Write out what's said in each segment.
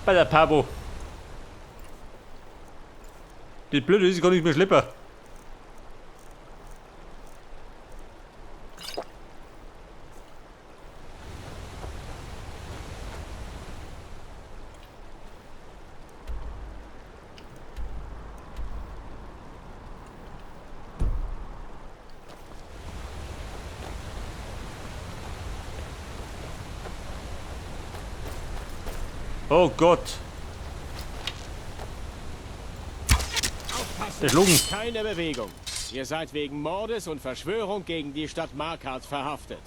Bei der Pabo. Das Blöde ist, ich kann nicht mehr schleppen. Oh Gott. Aufpassen! Der Schlugen. Keine Bewegung. Ihr seid wegen Mordes und Verschwörung gegen die Stadt Markarth verhaftet.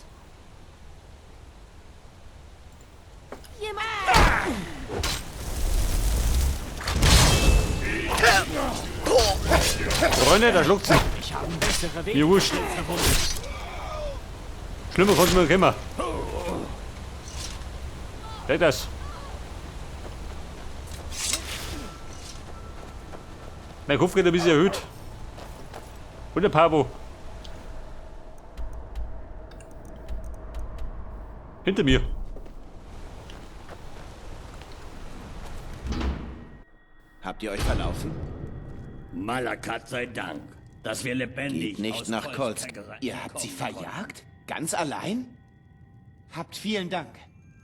Freunde, da schluckt's. Ich habe bessere Wege Mir wurscht. gefunden. Schlimmer kann's mir kommen. Weg das. Mein Kopf geht ein bisschen erhöht. Und der Pabo. Hinter mir. Habt ihr euch verlaufen? Malakat sei Dank, dass wir lebendig Geht nicht aus nach Kolsk. Kolsk Ihr habt sie entkommen konnten. verjagt? Ganz allein? Habt vielen Dank.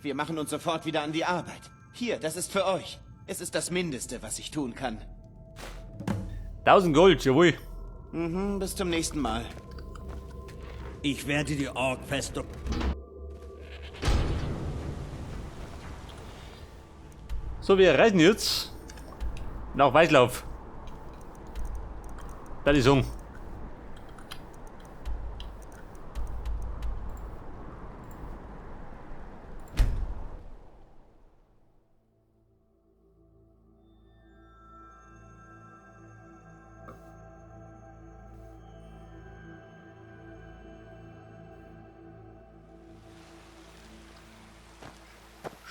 Wir machen uns sofort wieder an die Arbeit. Hier, das ist für euch. Es ist das Mindeste, was ich tun kann. 1000 Gold, jawohl. Bis zum nächsten Mal. Ich werde die Ork-Festung... So, wir reisen jetzt nach Weißlauf. Da die Song.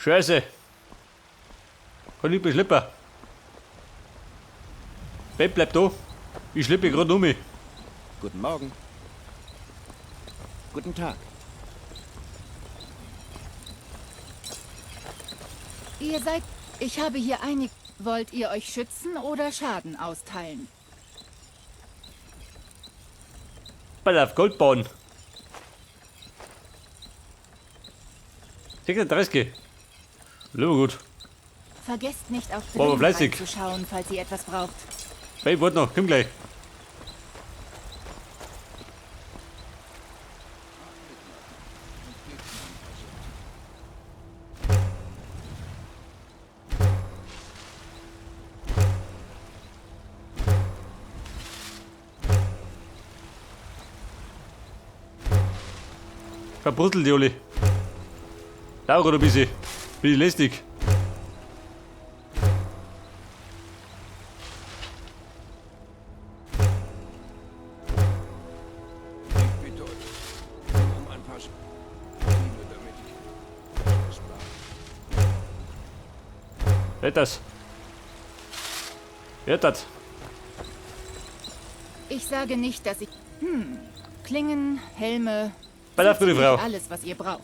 Scheiße. Kann ich beschleppen. Bett bleibt da. Ich schleppe gerade um mich. Guten Morgen. Guten Tag. Ihr seid... Ich habe hier einig... Wollt ihr euch schützen oder Schaden austeilen? Bei auf Goldbahn. 36. Lieber gut. Vergesst nicht, auf War aber drin fleißig. zu schauen, falls ihr etwas braucht. Hey, warte noch, komm gleich. Verbruttelt die alle. Dauert ein bisschen. Bin ich lästig. Ich bitte euch um ein paar Spiele, damit ich es spare. Wer das? Wer das? Ich sage nicht, dass ich... Klingen, Helme... Pass auf, so gute ziemlich Frau. Alles, was ihr braucht.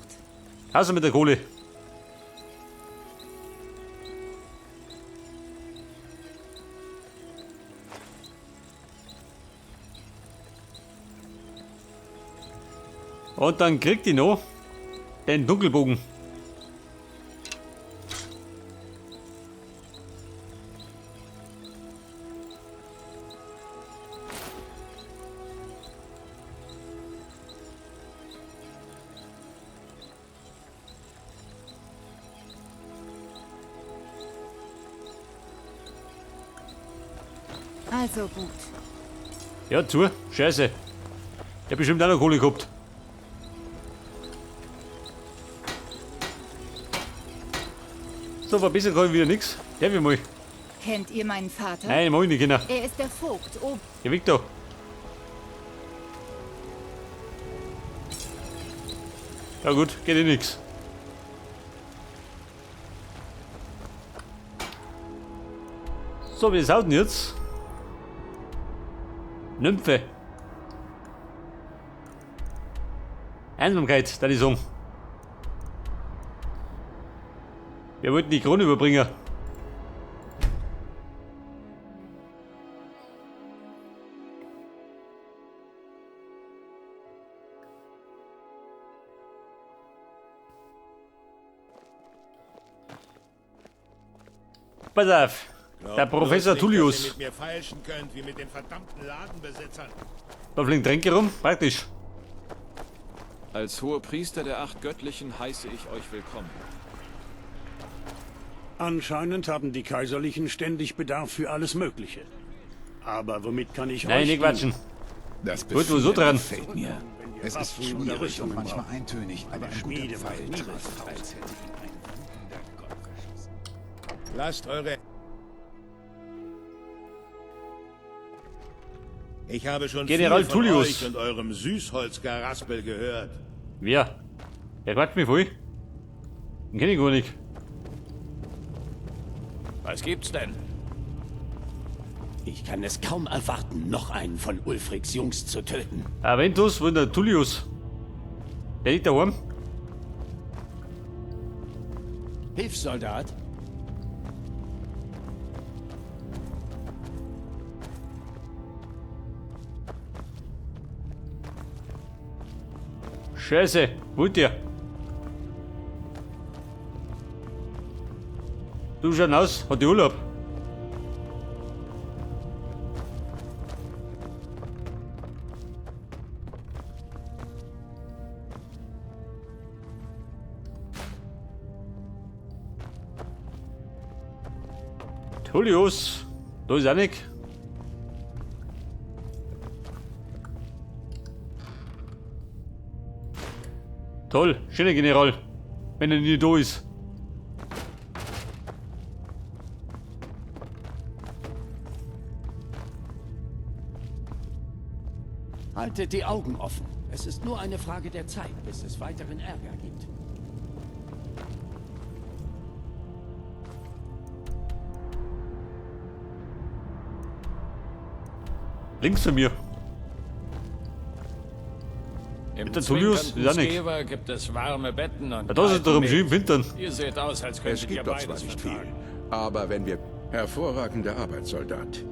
Hasse mit der Kohle. Und dann kriegt die noch den Dunkelbogen. Also gut. Ja, zu. Scheiße. Der hat bestimmt auch noch Kohle gehabt. So, verbessern kann ich wieder nichts. Darf ich mal? Kennt ihr meinen Vater? Nein, mach ich nicht, genau. Er ist der Vogt. Oh, Geh weg da. Ja gut, geht eh nix. So, wir sauten jetzt. Nymphe. Einsamkeit, da die Song. Wir wollten die Krone überbringen. Pass auf. Glaubt Der Professor bloß nicht, Tullius. Dass ihr mit mir feilschen könnt, wie mit den verdammten Ladenbesitzern. Da fliegen Tränke rum. Praktisch. Als Hohepriester der 8 Göttlichen heiße ich euch willkommen. Anscheinend haben die Kaiserlichen ständig Bedarf für alles Mögliche. Aber womit kann ich Nein, euch nicht quatschen. dienen? Das Gut, wo so dran? gefällt mir. Wenn ihr Es ist Waffen oder schwierig und Rüstungen manchmal braucht. eintönig, aber ein guter Schmiede macht Pfeil nie trifft, was als hätte ihn ein wütender Gott geschossen. Lasst eure... Ich habe schon General viel von Tullius. euch und eurem Süßholzgeraspel gehört. Wer? Der quatscht mich voll. Den kenn ich gar nicht. Was gibt's denn? Ich kann es kaum erwarten, noch einen von Ulfrics Jungs zu töten. Aventus, wo ist der Tullius? Der liegt daheim. Hilfssoldat? Scheiße, wollt ihr? Du schaust aus, hat die Urlaub. Tullius, da ist auch nicht. Toll, schöner General, wenn er nie da ist. Haltet die Augen offen. Es ist nur eine Frage der Zeit, bis es weiteren Ärger gibt. Links von mir. Im Der Tullius zwinkernden ist auch nicht. Skewer gibt es warme Betten und Ja, das ist doch im kalten schönen Wintern. Met. Ihr seht aus, als Es könntet ihr gibt dort zwar beides nicht viel, vertragen. aber wenn wir... Hervorragende Arbeit, Soldat.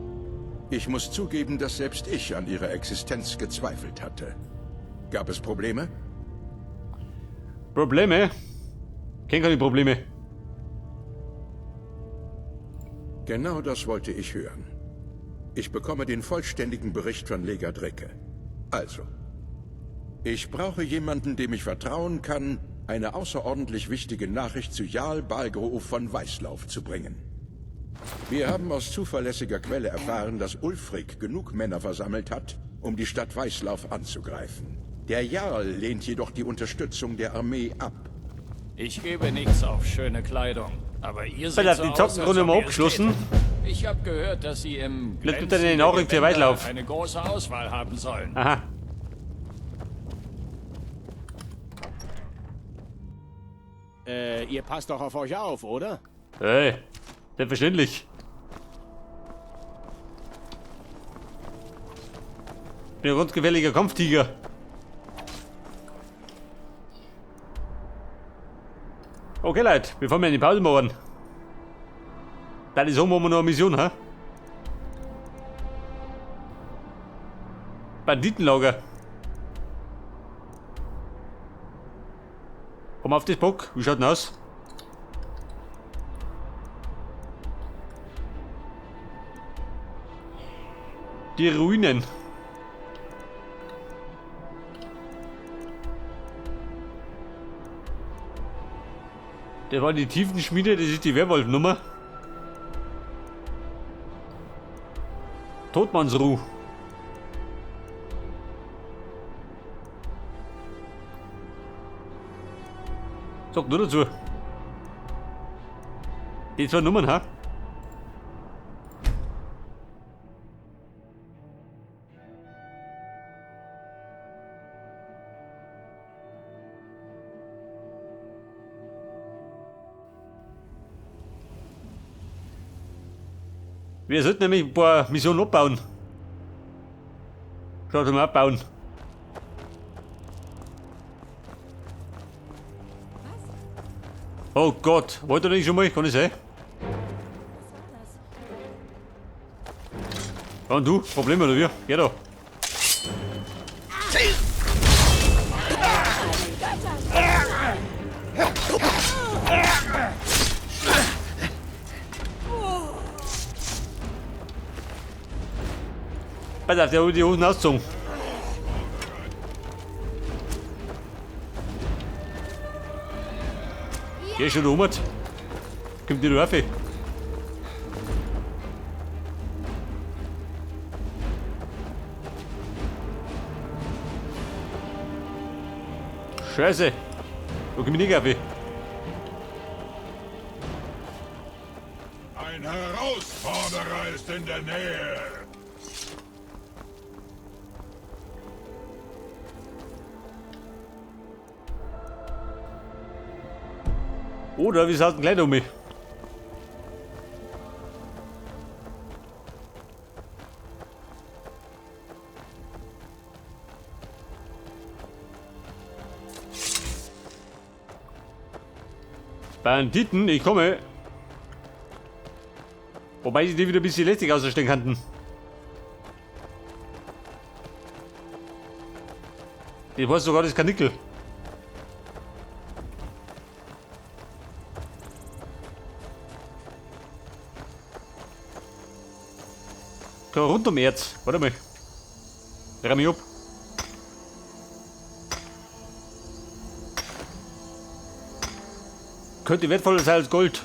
Ich muss zugeben, dass selbst ich an ihrer Existenz gezweifelt hatte. Gab es Probleme? Probleme? Kenn keine Probleme. Genau das wollte ich hören. Ich bekomme den vollständigen Bericht von Legat Ricke. Also, ich brauche jemanden, dem ich vertrauen kann, eine außerordentlich wichtige Nachricht zu Jarl Balgruuf von Weißlauf zu bringen. Wir haben aus zuverlässiger Quelle erfahren, dass Ulfric genug Männer versammelt hat, um die Stadt Weißlauf anzugreifen. Der Jarl lehnt jedoch die Unterstützung der Armee ab. Ich gebe nichts auf schöne Kleidung, aber ihr seht Alter, so die aus, Zockenrunde als ob mal ihr es abgeschlossen. tätet. Ich habe gehört, dass sie im Vielleicht gibt er eine glänzende Nachricht für Gewänder Weißlauf. eine große Auswahl haben sollen. Aha. Ihr passt doch auf euch auf, oder? Hey, selbstverständlich. Ich bin ein ganz gefährlicher Kampftiger. Okay, Leute, bevor wir eine Pause machen. Dann ist so, machen wir noch eine Mission, hä? Banditenlager. Komm auf das Bock. Wie schaut denn aus? Die Ruinen. Das war die Tiefenschmiede, das ist die Werwolf-Nummer. Todmannsruh. Sag nur dazu. Die zwei Nummern, ha? Wir sollten nämlich ein paar Missionen abbauen. Schaut mal abbauen. Oh Gott, wollt ihr nicht schon mal? Kann ich sein? Ja, und du? Probleme oder wie? Geh doch. Pass auf, der hat die Hosen ausgezogen. Geh schon um. Kommt die rauf? Scheiße. Wo komm ich nicht rauf? Ein Herausforderer ist in der Nähe. Oder wir sollten gleich um mich. Banditen, ich komme. Wobei sie die wieder ein bisschen lästig ausstellen könnten. Ich weiß sogar, das ist kein Nickel. Da rund um Erz. Warte mal. Dreh mich ab. Könnte wertvoller sein als Gold.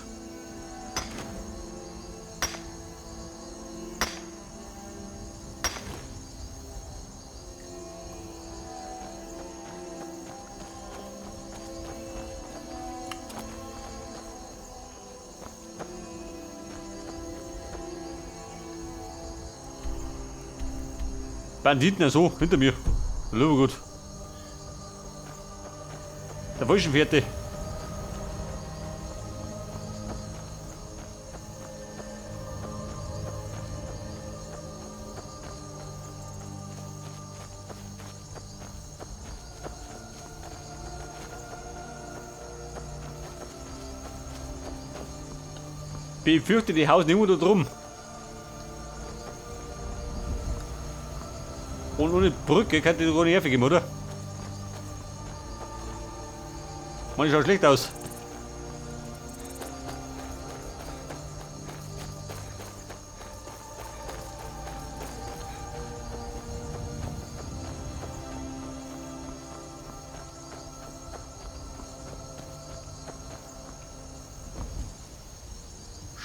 Banditen, so, hinter mir. Lieber gut. Der falschen Fährte. Befürchte, die hausen immer da drum. Und ohne Brücke kann die doch nicht geben, oder? Man, schaut schlecht aus.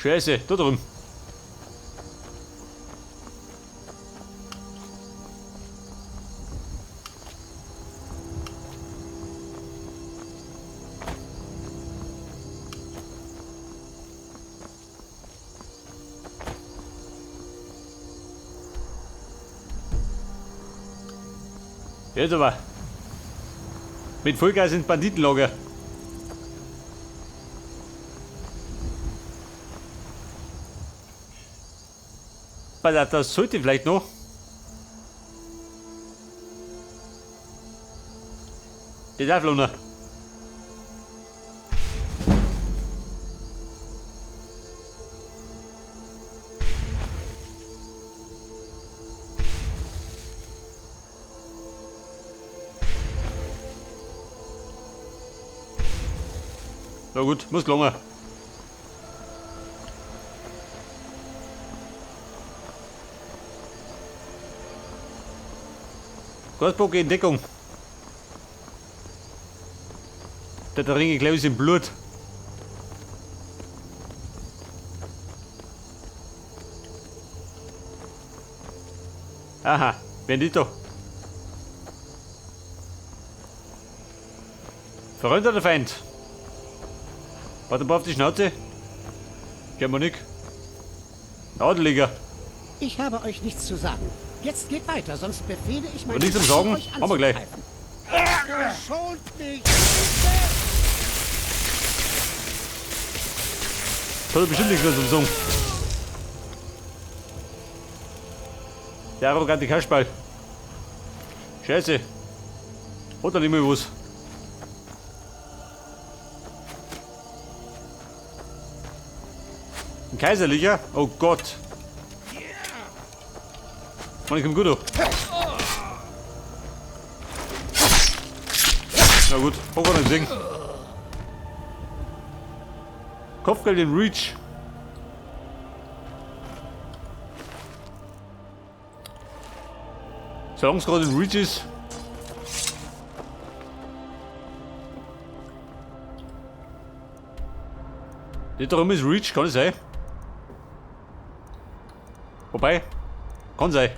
Scheiße, da drüben. Jetzt aber. Mit Vollgas ins Banditenlager. Pass auf, das sollte vielleicht noch. Das ist auch noch. Na gut, muss gelungen. Gasbock in Deckung. Der Ringe, glaube ich, ist im Blut. Aha, Bandito. Freund oder Feind? Warte mal auf die Schnauze. Kennen wir nicht. Adeliger. Ich habe euch nichts zu sagen. Jetzt geht weiter, sonst befehle ich meinen Und nichts zum Sagen? Machen wir gleich. Schont mich! Das hat bestimmt nichts mehr zum Sagen. Der arrogante Kasperl. Scheiße. Hat er nicht mehr was. Ein Kaiserlicher? Oh Gott. Mann, ich komm gut durch. Na gut, hab gar nicht gesehen. Kopfgeld in Reach. Solange es gerade in Reach ist. Nicht darum ist Reach, kann es sein. Wobei, kann sein.